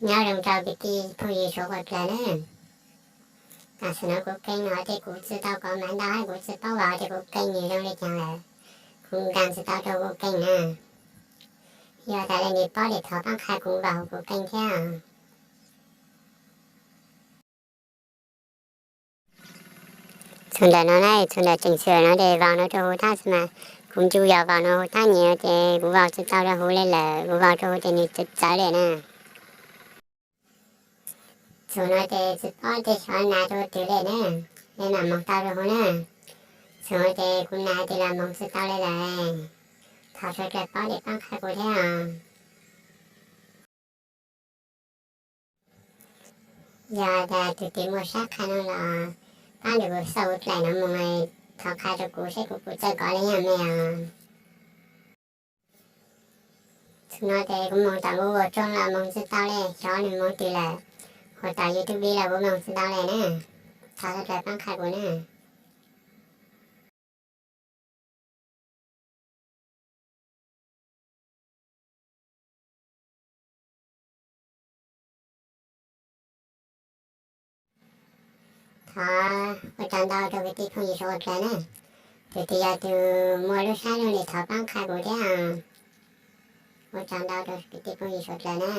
Nyob zoo rau kwv tij phooj ywg suav dlawg na. Tam sim no kuv keej no ces kuv tsis tau kov maiv ntau hab kuv tsis paub vau tias kuv keej nws zoo li caag lawm. Kuv nkaag tsis tau rua kuv keej na. Yog tas le nwg paub le thov paab qha kuv vau kuv keej thiab. Txug ntawm no na, txug ntawm tseem xwm no ces vau no rua huv thab xwb mas kuv ncu yog vau no huv thab nyem ces kuv vau tsis tau rua huv le lawm, kuv vau rua huv ces nwg txawv txawv le na. Txug no ces tsis paub tej xyov nas rua twg le na, le mam moog tau rua huv na. Txug no ces kuv nas tes los moog tsis tau le lawm. Thov suav dlawg paub le paab qha kuv thiab os. Yog tas tug twg muaj sab qha no los pab nrug kuv xauj huv dlaim no moog, thov qha rua kuv seb kuv puas txawj kov le yog me os. Txug no tes kuv moog tom Google Chrome los moog tsis tau le, xyov nwg moog twg lawm. Hos tom YouTube los kuv moog tsis tau le na. Thov suav dlawg paab qha kuv na. Thov ua tsaug ntau rua kwv tij phooj ywg suav dlawg na. Tug twg yog tug muaj lub sab zoo le thov paab qha kuv thiab. Ua tsaug ntau rua kwv tij phooj ywg suav dlawg na.